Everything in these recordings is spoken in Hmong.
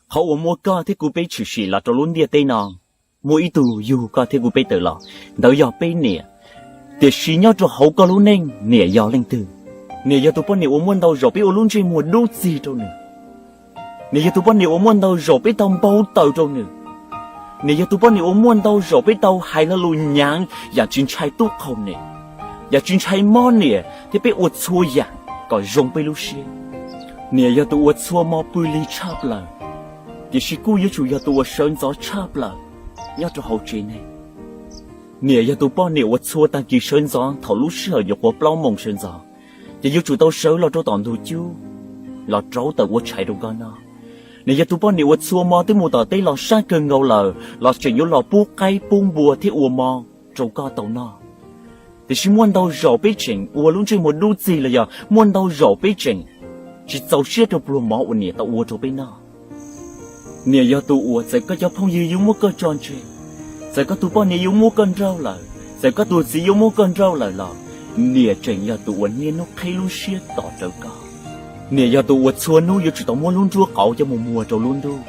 Qhov uas muaj koj thiab kuv peb tshwm sim los rau lub ntiaj teb no, muaj ib tug yug koj thiab kuv peb tawm los, ntawd yog peb niam. Tiam sis nyob rau hauv koj lub neej, niam yog leej twg? Niam yog tus poj niam uas muaj ntau zaus peb ua lub ntsej muag dub txig rau nws. Niam yog tus poj niam uas muaj ntau zaus peb tau npau taws rau nws. Niam yog tus poj niam uas muaj ntau zaus peb tau hais lo lus nyaav yam tsis ntshai tub qhaug niam, yam tsis ntshai mob niam thiab peb ua txhua yam kom zoo peb lub siab. Niam yog tus uas txhua mo pw lig tshaj plaws, tiam sis kuj yuav tsum yog tus uas sawv ntxov tshaj plaws nyob rau hauv tsev neeg. Niam yog tus poj niam uas txhua tag kis sawv ntxov thaum lub sij hawm nyuam qhuav plaub moos sawv ntxov, ces yuav tsum tau sawv los rau tom ntug cub los rauv taws ua tshais rau koj noj. Niam yog tus poj niam uas txhua mo twb mus tom teb los sab kawg nkaus lawm los tseem yuav los pub qaib pub npua thiab ua mo rau koj tau noj. Tiam sis muaj ntau zaus peb tseem ua lub ntsej muag dub txig los yog muaj ntau zaus peb tseem tsis txaus siab rau pluag mov uas niam tau ua rau peb noj. Niam yog tus uas txawm koj cov phooj ywg yuav muab koj tso tseg, txawm koj tus poj niam yuav muab koj nrauj lawm, txawm koj tus txiv yuav muab koj nrauj lawm los niam tseem yog tus uas niaj hnub qhib lub siab tos rawv koj. Niam yog tus uas txhua hnub yuav tsum tau muab lub nruab qaum coj mus muag rau lub ntuj,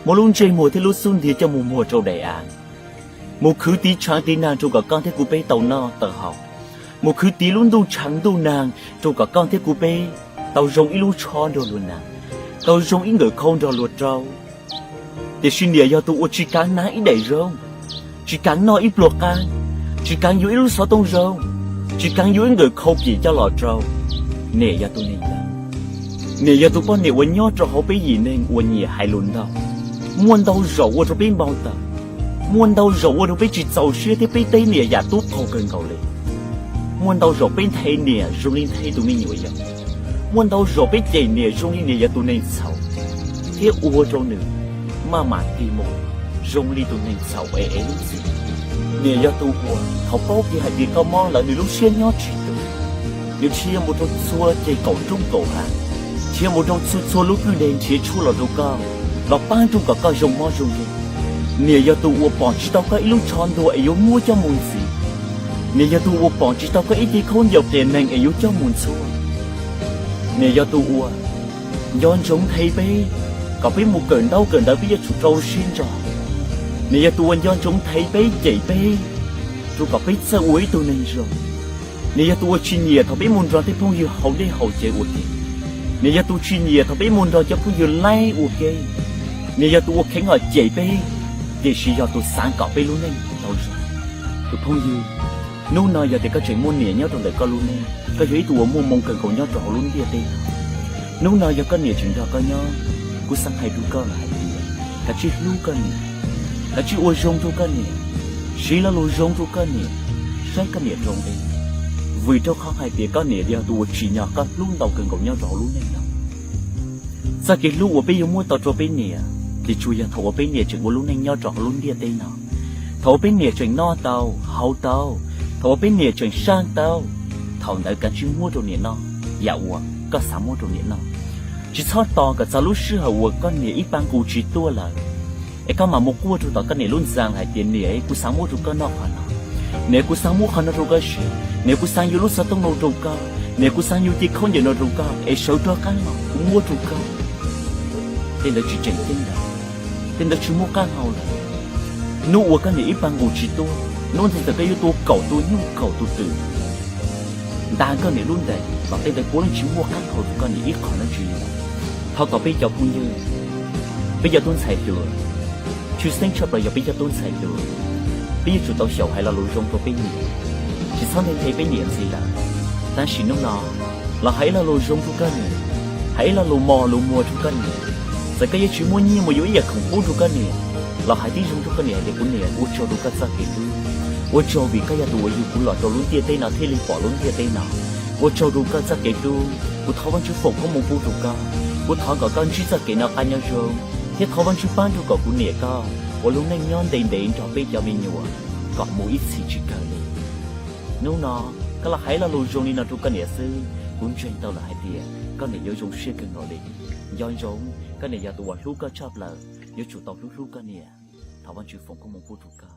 muab lub ntsej muag thiab lub xub ntiag coj mus muag rau daim av, mus khwv tiv tshaav tiv naag rau kom koj thiab kuv peb tau noj tau haus, mus khwv tiv lub ntuj tshaav ntuj naag rau kom koj thiab kuv peb tau zoo ib lub tsho nrog luag naag, tau zoo ib nkawm khau nrog luag rau. Tiam sis niam yog tus uas tsis kaav hnav ib daim zoo, tsis kaav noj ib pluag qaab, tsis kaav yuav ib lub xov tooj zoo, tsis kaav yuav ib nkawm khau pim coj los rau. Niam yog tus neeg ntawd. Niam yog tus poj niam uas nyob rau hauv peb yim neeg uas nyiam hais lus ntau. Muaj ntau zaus ua rau peb npau taws, muaj ntau zaus ua rau peb tsis txaus siab thiab peb teb niam yam tub qaug kawg nkaus li. Muaj ntau zaus peb nthe niam zoo li nthe tus me nyuam yaus, muaj ntau zaus peb cem niam zoo li niam yog tus neeg txhaum, thiab ua rau nws maj mam tig mus zoo li tus neeg txhaum es ev lub txim. Niam yog tus uas thaum paub kiag hais tias koj mob lawm nws lub siab nyob tsis tau, nws dhia mus rau txhua ceg kaum roob kaum hav, dhia mus rau txhua txhua lub kwj deg nrhiav tshuaj los rau koj, los paab rau kom koj zoo mob zoo nkeeg. Niam yog tus uas pom tsis tau koj ib lub tsho ntuag es yuav muab coj mus ntxiv. Niam yog tus uas pom tsis tau koj ib ce khaub ncaws qias neeg es yuav coj mus ntxhua. Niam yog tus uas nco ntsoov nthe peb kom peb mus kawm ntaub kawm ntawv peb yuav tsum rau siab ntso. Niam yog tus uas nco ntsoov nthe peb cem peb rau kom peb txawj ua ib tug neeg zoo. Niam yog tus uas tsis nyiam thaum peb mus nrog tej phooj ywg haus dej haus cawv ua ke. Niam yog tus tsis nyiam thaum peb mus nrog cov phooj ywg laib ua ke. Niam yog tus uas kheev los cem peb, tiam sis yog tus xaav kom peb lub neej tau zoo. Tus phooj ywg, hnub no yog tias koj tseem muaj niam nyob rau ntawm koj lub neej, koj yog ib tug uas muaj moo kawg nkaus nyob rau hauv lub ntiaj teb no. Hnub no yog koj niam tseem nrog koj nyob, kuv xaav hais rau koj lawm hais tias, kav tsij hlub koj niam, kav tsij ua zoo rau koj niam, siv lo lus zoo rau koj niam, saib koj niam rau nqi, vim rau qhov hais tias koj niam yog tus uas tsim nyog koj hlub ntau kawg nkaus nyob rau hauv lub neej no. Txoj kev hlub uas peb yuav muab tau rau peb niam, ces tsuas yog thaum uas peb niam tseem ua lub neej nyob rau hauv lub ntiaj teb no. Thaum uas peb niam tseem noj tau haus tau, thaum uas peb niam tseem saj tau, thaum ntawd kav tsij muab rau niam noj yam uas koj xav muab rau niam noj. Tsis txhob tos kom txog lub sij hawm uas koj niam ib pab nqus tsis tuaj lawm, es koj mam mus quaj rau tom koj niam lub ntxa hais tias, niam, kuv xav muab rau koj noj qhov no, niam, kuv xav muab qhov no rau koj siv, niam, kuv xav yuav lub xov tooj no rau koj, niam, kuv xav yuav ce khaub ncaws no rau koj, es sawv rov qab los kuv muab rau koj. Tej ntawd tsis tseem ceeb lawm, tej ntawd tsis muaj qab hau lawm. Hnub uas koj niam ib pab nqus tsis tuaj, hnub ntawd txawm koj yuav tua kaum tus nyuj kaum tus twm ntaag koj niam lub ntees los tej ntawd puav leej tsis muaj qab hau rau koj niam ib qho dab tsi li lawm. Thov kom peb cov phooj ywg, peb cov tub ntxhais hluas, tshwj xeeb tshaj plaws yog peb cov tub ntxhais hluas, peb yuav tsum tau xyaum hais lo lus zoo rau peb niam, tsis txhob nthe nthe peb niam ntxiv lawm. Tab sis hnub no los hais ib lo lus zoo rau koj niam, hais ib lo lus mos lus muag rau koj niam. Txawm koj yuav tsis muaj nyiaj mus yuav ib yam khoom pub rau koj niam, los hais tib zoo rau koj niam hais tias, kuv niam, ua tsaug rau koj txoj kev hlub, ua tsaug vim koj yog tus uas yug kuv los rau lub ntiaj teb no thiaj li pom lub ntiaj teb no. Ua tsaug rau koj txoj kev hlub, kuv thov Vajtswv foom koob hmoov pub rau koj. Kuv thov kom koj ntsib txoj kev noj qab nyob zoo, thiab thov Vajtswv pab rau kom kuv niam koj ua lub neej nyob ntev ntev nrog peb cov me nyuam kom mus ib txhis tsis kawg li. Hnub no koj los hais lo lus zoo li no rau koj niam xwb, kuv ntseeg tau lawm hais tias koj niam yuav zoo siab kawg nkaus li. Nco ntsoov, koj niam yog tus uas hlub koj tshaj plaws, yuav tsum tau hlub hlub koj niam. Thov Vajtswv foom koob hmoov pub rau koj.